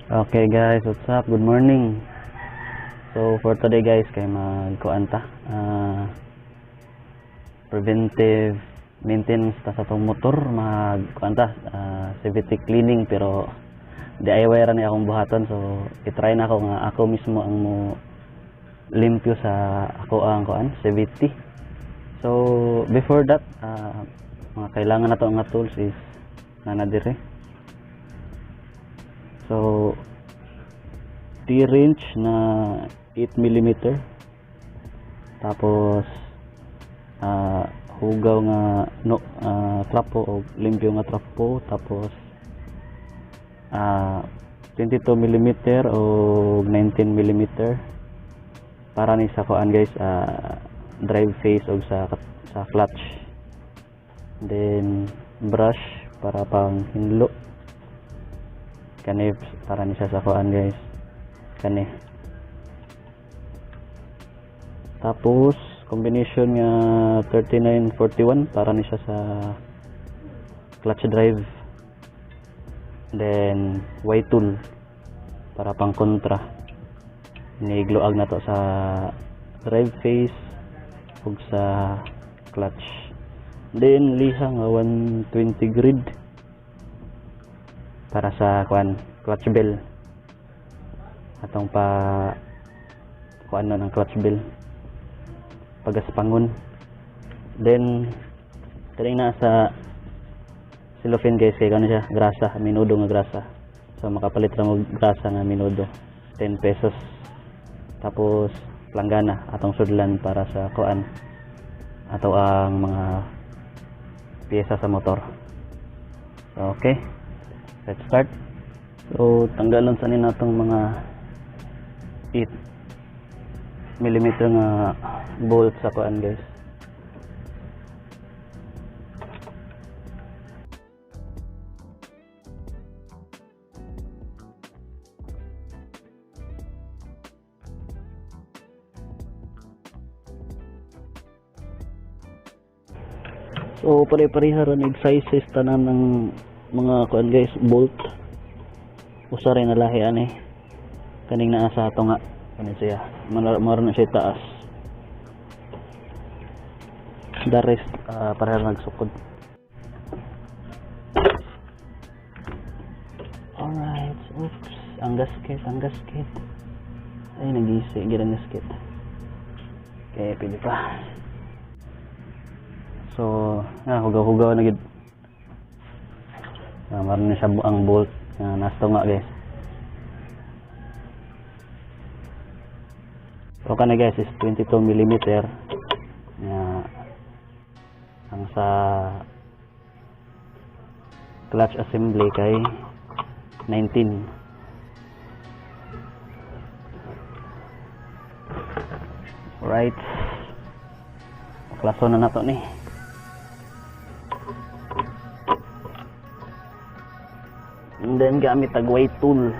Okay guys, what's up? Good morning. So for today guys, kay magkuan ta. Preventive maintenance ta sa tong motor, magkuan ta, CVT cleaning, pero DIY ra ni akong buhaton, so i-try na ako nga ako mismo ang mo limpyo sa ako ang kuan CVT. So before that, mga kailangan nato nga tools is nana dire. So T-wrench na 8 mm, tapos hugaw nga no trapo o limpyo nga trapo, tapos 22 mm o 19 mm para ni sa kuan guys, drive face og sa clutch. Then brush para pang hinlo kani, para ni siya sa kuan guys, kani. Tapos combination nga 3941 para ni siya sa clutch drive. Then Y tool para pang kontra, nigluag na to sa drive face ug sa clutch. Then liha nga 120 grid para sa kuan clutch bell, atong pa kuan ng clutch bell pagaspangon. Then kani na sa cellophane guys, kay kano siya grasa, minudo nga grasa, so makapalit ra mo grasa nga minudo, 10 pesos. Tapos planggana atong sudlan para sa kuan ato ang mga piyesa sa motor. So, okay, let's start. So tanggalon sa ni natong mga 8 mm nga bolt sa kuan guys. So pare-pareha ra nig sizes tanan ng mga kuan guys, bolt. Usa rin na lahi ani kaning naa sa ato nga kani siya, mara na siya taas. The rest pareha nagsukod. Alright, oops, ang gasket, ang gasket. Ay, nagisi gid ang gasket. Okay, pili pa. So, hugaw-hugaw na gid. Maroon na siya ang bolt na nasa nga guys. So kana guys is 22 mm nga ang sa clutch assembly kay 19. Alright, klaso na nato ni. And then gamit tag Y tool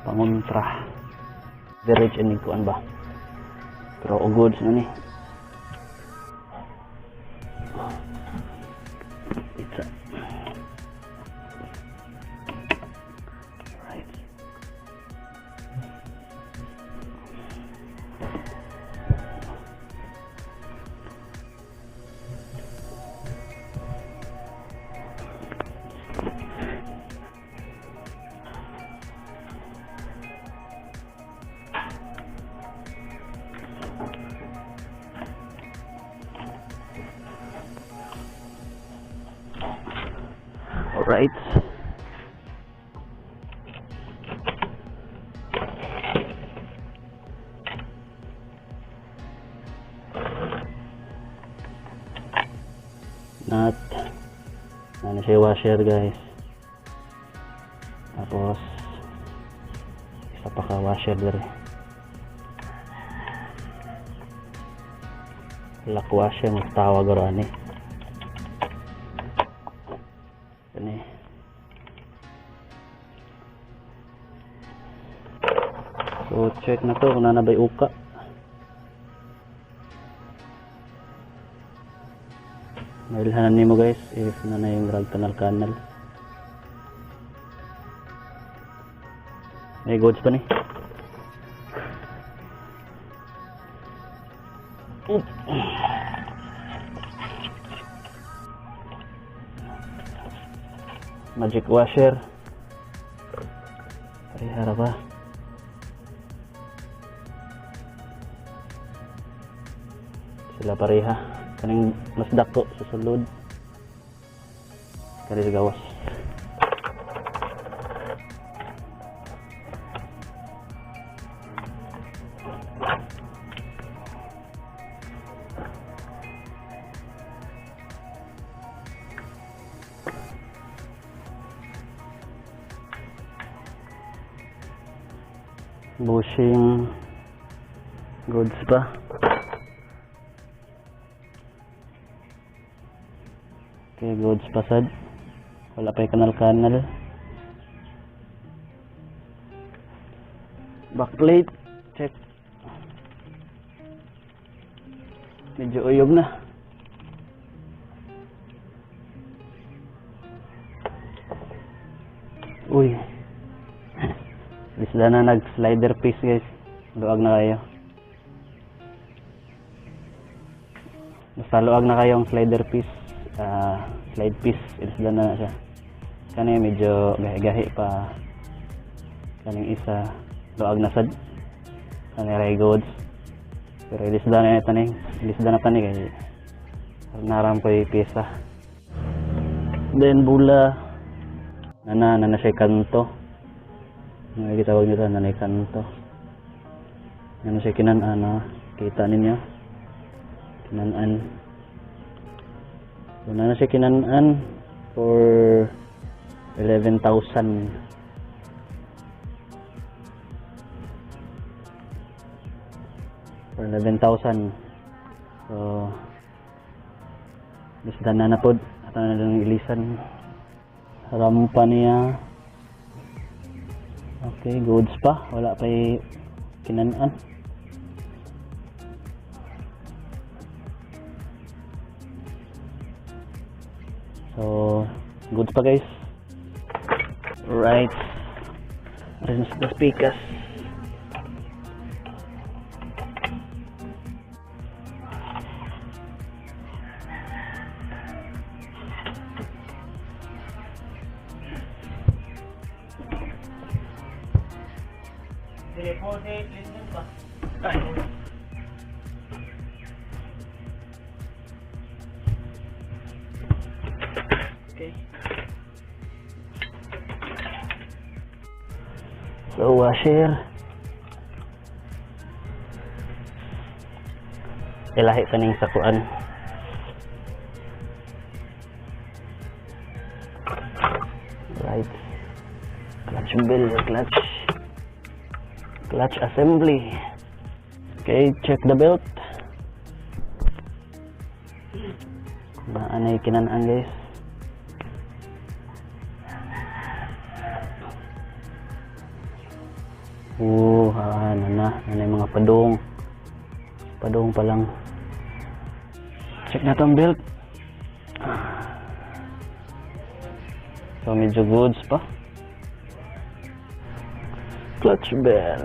pangontra. Average ini kuan ba, pero goods na ni. Pizza. Right. Alright. Nut. Ano siya washer guys. Tapos isa pa ka washer dere. Lock washer mas tawag ro ani. Ani. So check na to kung nanabay uka. Mailhanan nimo guys if nanay yung drag kanal kanal. May goods pa ni. Oop. Magic washer. Parehara pa. Sila pareha. Kaning mas dako sa sulod. Kani sa gawas. Bushing, goods pa. Okay, goods pa sad. Wala pa yung kanal-kanal. Backplate, check. Medyo uyog na. Uy. Isda na nag-slider piece guys. Luag na kayo. Basta luag na kayo ang slider piece. Slide piece. Isda na siya. Kani medyo gahi-gahi pa. Kaning isa. Luag na sad. Kani ray goods. Pero ilisda na ito ni. Ilisda na pa ni kay naram ko yung pyesa. Then bula. Nana, nana siya kanto. Ang gitawag nito, nanay kanto. Ano siya kinan-an, ah. Kita ninyo. Kinan-an. So, nana siya kinan-an for 11,000. For 11,000. So, bisda na na pod. Ato na lang ilisan. Rampa niya. Okay, goods pa. Wala pa kinan-an. So, goods pa guys. Right. Rinse the speakers. Okay. So washer. Ilahi kaning sakuan. Right. Clutch bell, clutch. Clutch assembly. Okay, check the belt. Naanay kinan-an guys. Nana, nanay mga padong. Padong pa lang. Check na tong belt. So medyo goods pa. Clutch bell.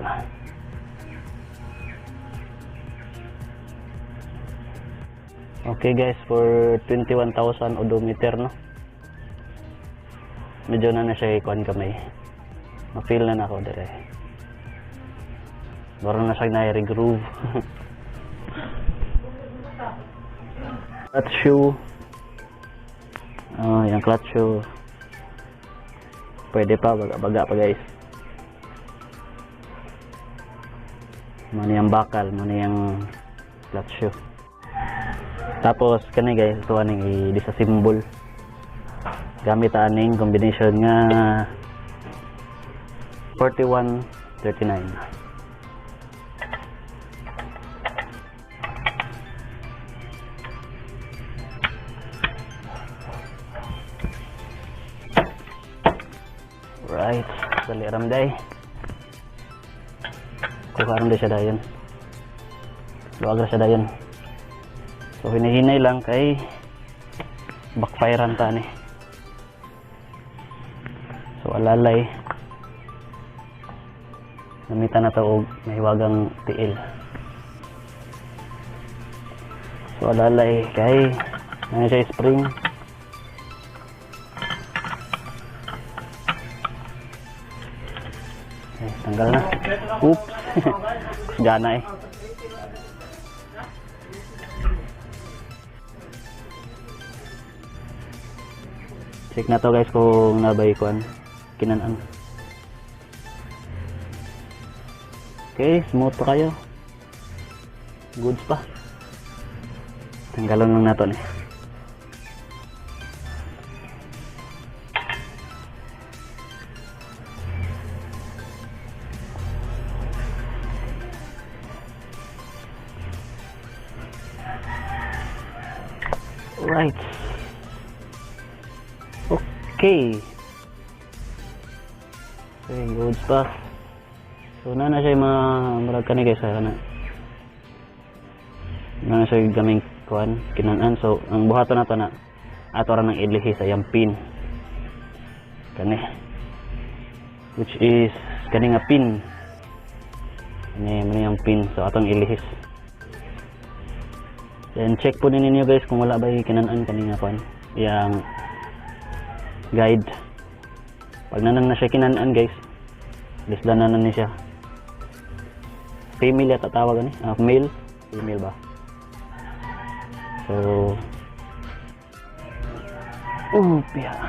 Okay guys, for 21,000 odometer no. Medyo na na siya ikuan kamay. Ma-feel na na ako dire. Baru na siya na-regroove. Clutch shoe. Oh, yung clutch shoe. Pwede pa, baga-baga pa guys. Mano yung bakal, mano yung clutch shoe. Tapos kani guys, ito aning i-disassemble. Gamit aning combination nga 4139. Right, dali ramday. Kuha ramday siya dayon. Luwag ra siya dayon. So hinahinay lang kay backfirean ta ni. So alalay. Gamitan na to og mahiwagang tiil. So alalay kay ano siya spring. Eh, tanggal na. Oops. Gana eh. Check na to guys kung nabay kuan kinanan. Okay, smooth pa kayo. Goods pa. Tanggalon lang nato ni. Right. Okay. Okay, goods pa. So na siya yung mga murag kani guys, kana. Na siya yung gaming kuan kinanan. So ang buhaton nato na ato ra nang ilihi sa iyang pin. Kani. Which is kani nga pin. Kani man yung pin, so atong ilihis. Then check po ninyo guys kung wala ba yung kinanan kani nga kuan, iyang guide. Pag nanan na siya kinanan guys, lisdan na ni siya. Female yata tawag ani, male, female ba? So yeah.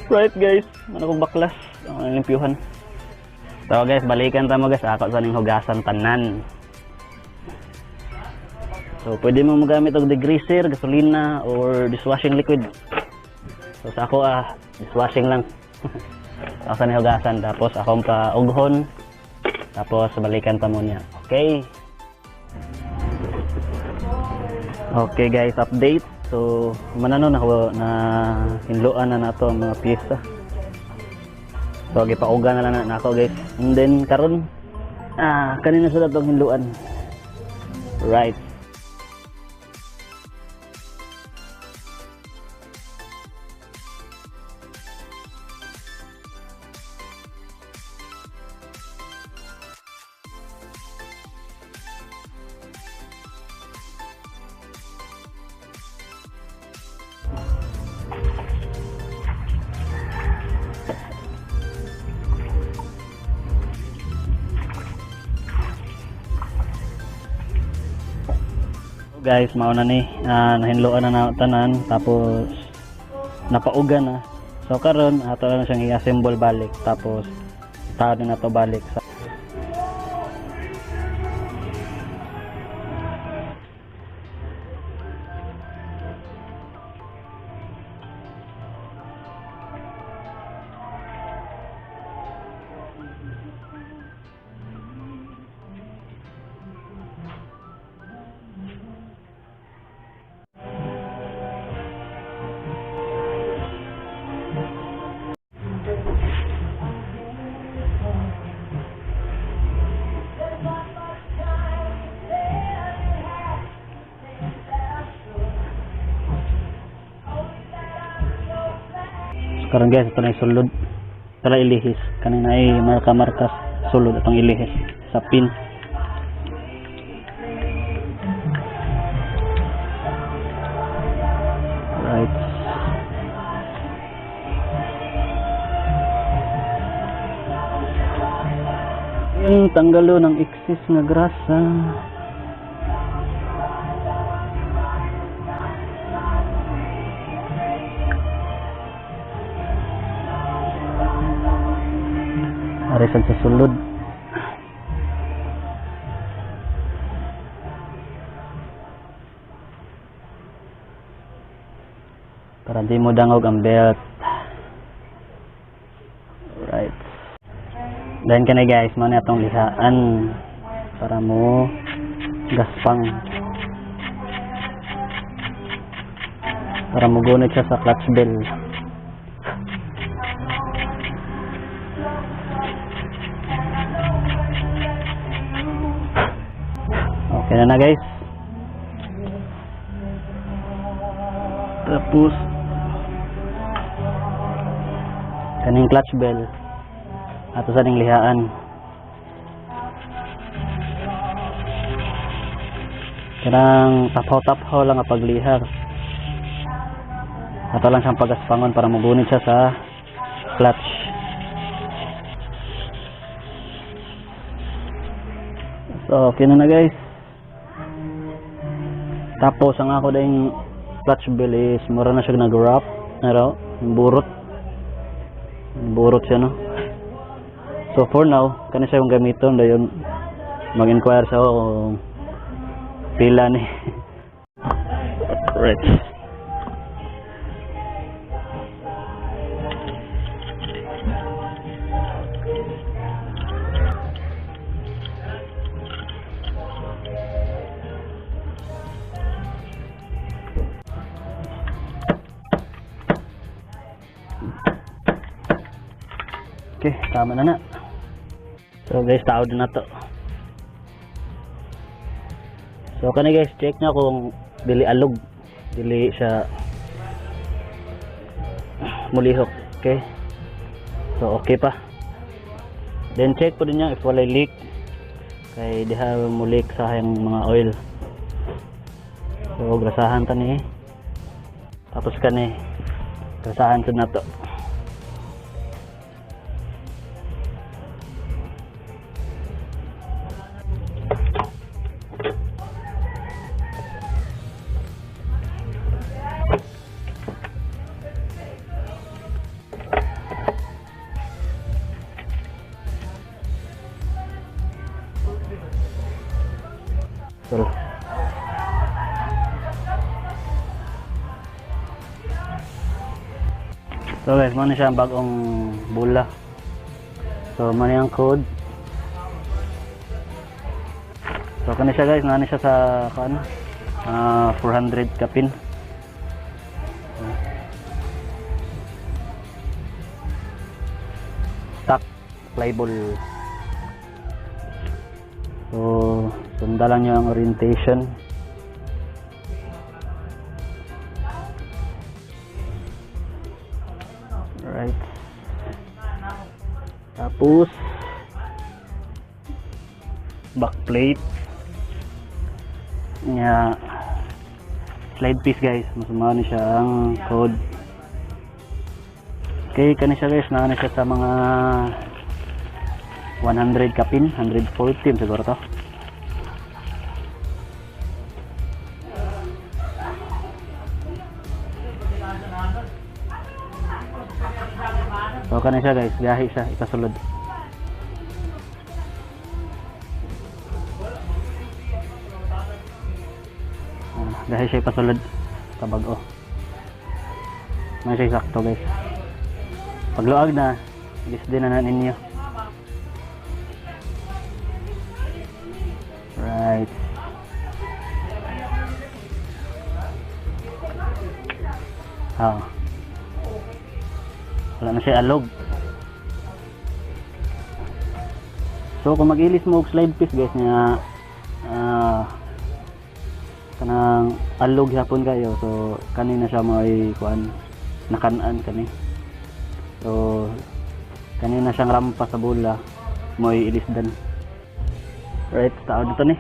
Right guys, ano kong baklas ang limpyuhan. So guys, balikan ta mo guys, ako sa ning hugasan tanan. So pwede mo magamit og degreaser, gasolina or dishwashing liquid. So sa ako dishwashing lang. Ako sa ning hugasan tapos akong pa-ughon. Tapos balikan ta mo niya. Okay. Okay guys, update. So manano na na hinloan na nato ang mga piyesa. So gipauga na lang na ako guys. And then karon kanina sa atong hinloan. Right. Guys, mao na ni, nahinloan na na tanan tapos napauga na. So karon ato na siyang i-assemble balik tapos taon na nato balik sa Karon guys, ito na yung sulod. Tara ilihis. Kanina ay marka-markas sulod itong ilihis sa pin. Right. Yung tanggalo ng excess nga grasa. Arisan sa sulod. Para di mo dangog ang belt. Right. Then kani guys, mao na atong lihaan para mo gaspang. Para mo gunit siya sa clutch bell. Okay na na guys. Tapos Kaning clutch bell ato sa ning lihaan. Kanang taphaw-taphaw lang nga paglihar. Ato lang siyang pagaspangon para mogunit siya sa clutch. So okay na na guys. Tapos ang ako ding clutch bell is mura na siya nag-wrap. Pero burot. Burot siya, no. So for now, kani siya yung gamiton dayon mag-inquire siya kung pila ni. Right. Okay, tama na na. So guys, tawad na to. So kani guys, check nyo kung dili alog, dili siya mulihok. Okay, so okay pa. Then check po din niya if walay leak, kay diha mulik sa hayang mga oil. So grasahan ta ni, tapos kani grasahan sad na to. So guys, muna siya ang bagong bula. So muna yung code. So kani siya guys, nani siya sa kuan, 400 kapin. Stock pliable. So sundan lang nyo ang orientation. Right. Tapos back plate nya, slide piece guys, mas mao ni siya ang code. Okay, kani siya guys, naa ni siya sa mga 100 kapin, 114 siguro to. So kani siya guys, gahi siya ipasulod. Gahi siya ipasulod kabag-o. Na siya sakto guys. Pagluag na, ilis din na ninyo. Right. Wala na siya alog. So kung mag-ilis mo og slide piece guys nga kanang alog gyapon kayo, so kanina siya may kuan nakan-an kani. So kanina siyang rampa sa bola mo'y ilisdan. Right, taon dito ni.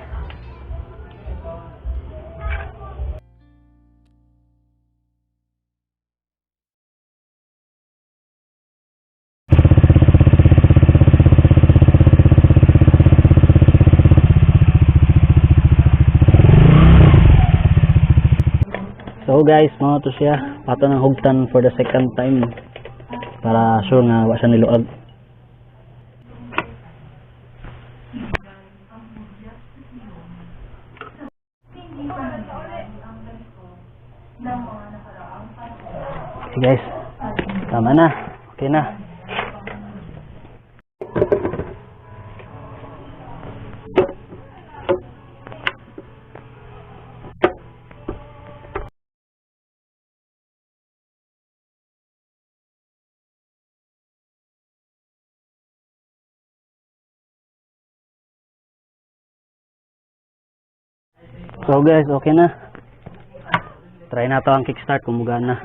So guys, mga to siya, pato ng hugtan for the second time para sure nga wa siya niluag. Okay guys, tama na, okay na. So guys, okay na. Try na to ang kickstart kung mugana.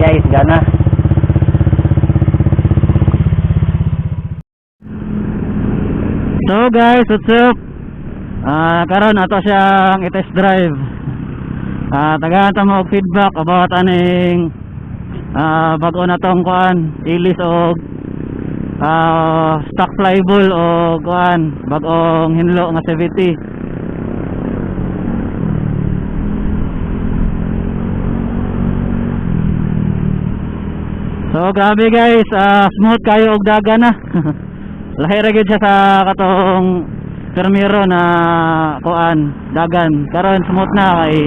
Guys, gana. So guys, what's up? Karon ato siyang i-test drive. Tagaan ta mo og feedback about aning bag-o na tong kuan, ilis og stock flyball o kuan, bag-ong hinlo nga CVT. So grabe guys, smooth kayo og daga na. Lahi ra gyud siya sa katong permiro na kuan, dagan. Karon smooth na kay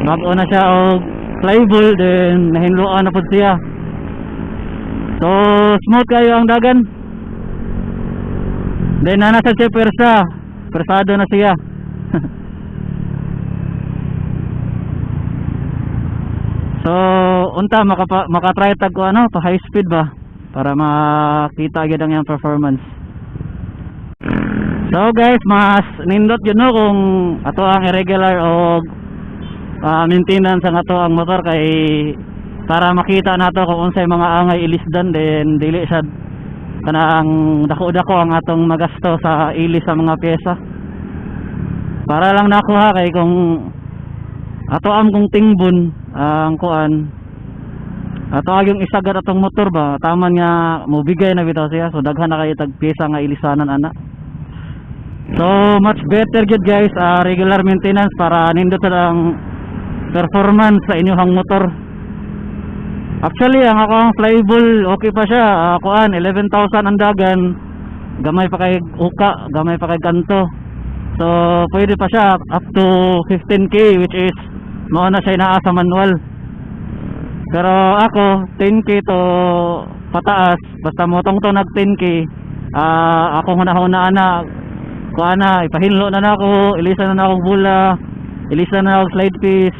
bag-o na siya og flyball, then nahinloan na pud siya. So smooth kayo ang dagan. Then nana sa siya persa, persado na siya. So unta makatry tag ko ano pa high speed ba para makita gyud ang iyang performance. So guys, mas nindot yun no kung ato ang irregular og maintenance ang ato ang motor kay para makita nato kung unsay mga angay ilisdan, then dili siya kanang dako-dako ang atong magasto sa ilis sa mga pyesa. Para lang nakuha kay kung ato ang kung tingbon ang kuan ato agyong isagad atong motor ba, taman nga mobigay na bitaw siya, so daghan na kayo tag pyesa nga ilisanan ana. So much better gyud guys, regular maintenance para nindot ang performance sa inyong motor. Actually ang akong flyball okay pa siya, kuan 11,000 ang dagan, gamay pa kay uka, gamay pa kay kanto. So pwede pa siya up to 15K, which is mao na siya naa sa manual. Pero ako 10K to pataas, basta motong to nag 10K, ako hunahunaan na kuan na, ipahinlo na nako, ilisan na akong bula, ilisan na akong slide piece,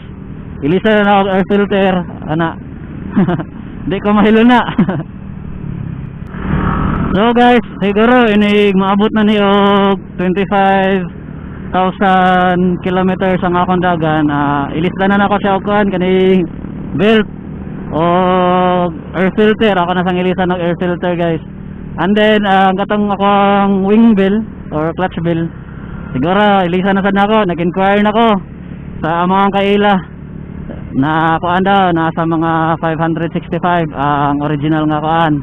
ilisan na akong air filter, ana. Di ko mahilo na. So guys, siguro inig maabot na ni og 25,000 kilometers ang akong dagan. Ilisdan na nako siya og kuan kaning belt o air filter. Ako na sang ilisan og air filter guys. And then ang katong akong wing bell or clutch bell, siguro ilisan na sad nako. Nag-inquire na ko sa among kaila na kuan daw nasa mga 565 ang original nga kuan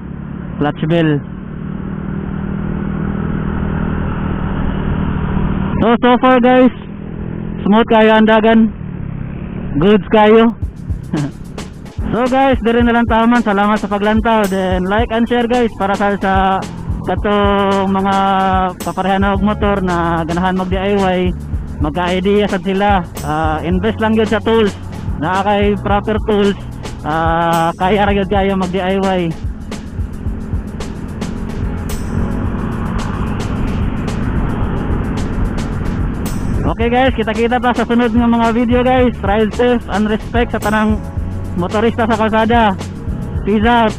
clutch bell. So far guys, smooth kayo ang dagan, goods kayo. So guys, dire na lang taman. Salamat sa paglantaw. Then like and share guys para sa katong mga kaparehan og motor na ganahan mag DIY, magka-idea sad sila. Invest lang gyud sa tools. Naa kay proper tools, kaya ra gyud kayo mag DIY. Okay guys, kita-kita pa sa sunod nga mga video guys. Ride safe and respect sa tanang motorista sa kalsada. Peace out.